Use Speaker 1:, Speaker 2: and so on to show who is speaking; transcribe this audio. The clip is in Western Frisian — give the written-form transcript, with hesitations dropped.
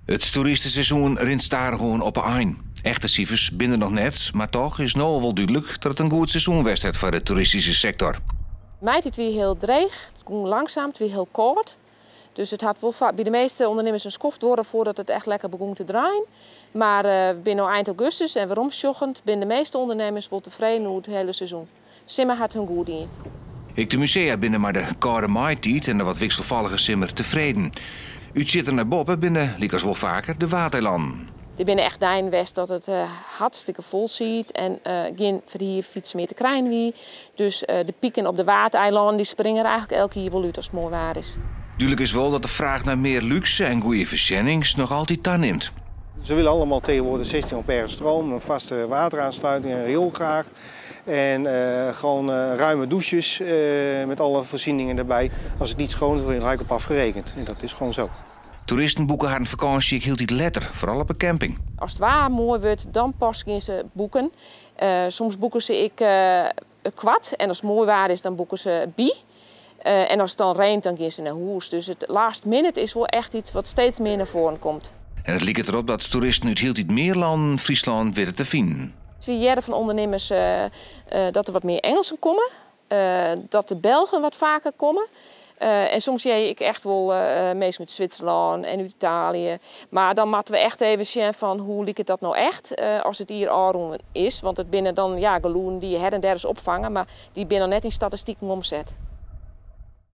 Speaker 1: It toeristeseizoen rint stadichoan op 'e ein. Echte sifers binne der noch net, mar toch is no al wol dúdlik dat it in goed seizoen west hat foar de toeristyske sektor.
Speaker 2: Maitiid wie hiel dreech, it gie langsum, it wie hiel kâld. Dus it hat wol by de measte ûndernimmers in skoft duorre foardat it echt lekker begûn te draaien. Mar binne no ein augustus en weromsjoggend binne de measte ûndernimmers wol tefreden oer it hiele seizoen. Simmer hat hun goed dien.
Speaker 1: Ek de musea binne mei de kâlde maitiid en de wat wikselfallige simmer tefreden. Utsjitter nei boppe binne, lykas wol faker, de Waadeilannen.
Speaker 2: Der binne echt dagen west dat it hartstikke fol siet en gjin ferhierfyts mear te krijen wie. Dus de piken op de Waadeilannen dy springe der eigentlik elk jier wol út as it moai waar is.
Speaker 1: Dúdlik is wol dat de fraach nei mear lúkse en goede foarsjennings noch altyd tanimt.
Speaker 3: Ze willen allemaal tegenwoordig 16 ampère stroom, een vaste wateraansluiting en rioolkraag. En gewoon ruime douches met alle voorzieningen erbij. Als het niet schoon is, word je gelijk op afgerekend. En dat is gewoon zo.
Speaker 1: Toeristen boeke harren fakânsje ek hieltyd letter, foaral op 'e camping.
Speaker 2: As it waar moai wurdt, dan pas gean se boeken. Soms boeke se ek koart en as it moai waar is, dan boeke se by. En as it dan reint, dan gean se nei hûs. Dus it last minute is wol echt yts wat steeds mear nei foaren komt.
Speaker 1: En it liket derop dat toeristen út hieltyd mear lannen Fryslân witte te finen.
Speaker 2: We hearre fan ûndernimmers dat der wat mear Ingelsen komme, dat de Belgen wat faker komme. En soms hear ik echt wol minsken út Switserlân en út Italië. Mar dan moatte we echt even sjen fan hoe liket dat no echt as it jier ôfrûn is. Want it binne dan, ja, gelûden dy't je her en der ris opfange, mar dy binne noch net yn statistiken omset.